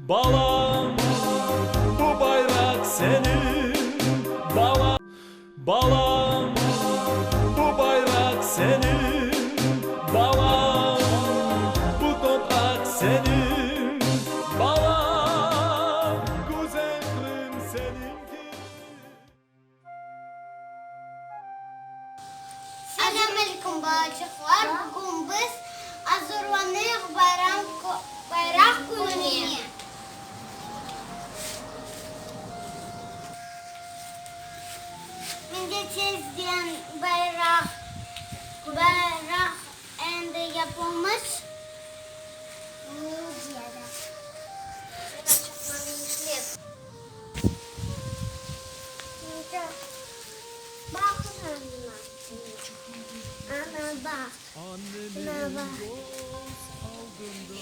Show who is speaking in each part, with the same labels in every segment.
Speaker 1: Balam, bu bayraq seniñ, Balam, balam, bu bayraq seniñ, Balam, bu topraq seniñ, Balam, güzel Qırım seniñki.
Speaker 2: Selâm aleyküm, balaçıqlar! Bugün biz azırlanıyıq bayram, bayraq kününe. Mende tezden bayraq, bayraq endi yapılmış.
Speaker 1: Annemin göz aldında,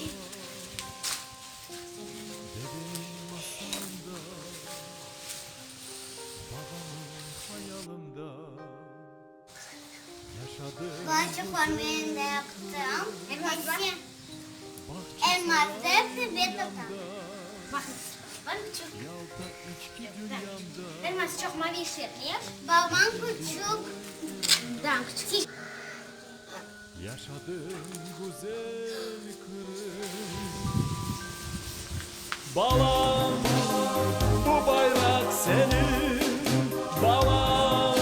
Speaker 1: Dedemin masalında, Babamın hayalında Yaşadım
Speaker 2: Balaçıqlar, men de yaptım. Elmaz hepsi bir tutam.
Speaker 1: Yalta içki dünyamda.
Speaker 2: Babam küçük.
Speaker 1: Yaşadım güzel Qırım. Balam, bu bayraq seniñ, Balam,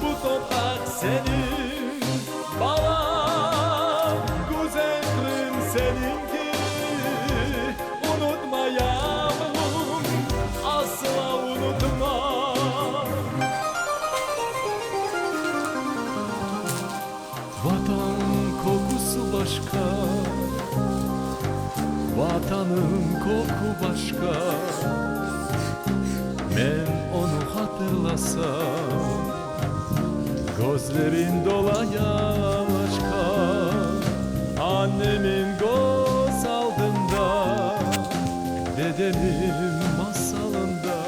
Speaker 1: bu topraq seniñ, Balam, güzel Qırım seniñki. Unutma, yavrum, asla unutma. Vatan qoqusı başqa, Vatanım qoqu başqa. Men onı hatırlasam, Közlerim dola yaşqa. Annemin köz aldında, Dedemin masalında,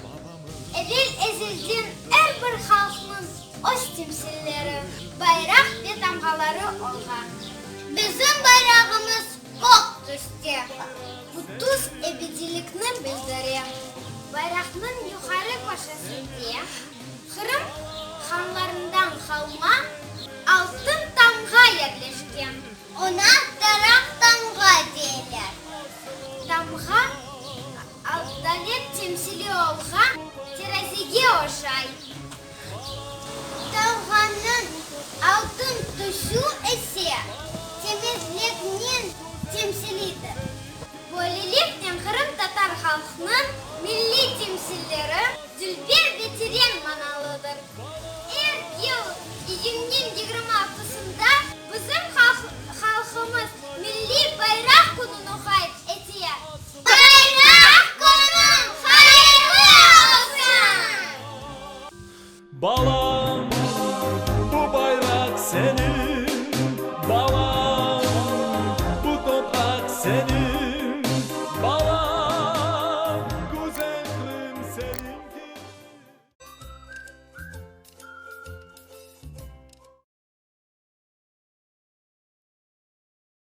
Speaker 1: Babamın.
Speaker 2: Evel ezelden er bir halqnıñ öz timsilleri, bayraq ve tamğaları olğan. Bizim bayrağımız kök tüste. Bu tüs ebediylikni bildire. Bayraqnıñ yuqarı köşesinde Qırım hanlarından qalma altın tamğa yerleşken. Oña daraq tamğa deyler. Tamğa adalet temsili olğan terazige oşay. Tamğanıñ altın tüsü ise temizlikniñ temsilidir. Böyleliknen qırımtatar halqnıñ milliy temsilleri dülber ve teren manalıdır. Er yıl iyünniñ 26-sında bizim halqımız Milliy bayraq kününi qayd ete. Bayraq künüñ hayırlı olsun!
Speaker 1: Balam.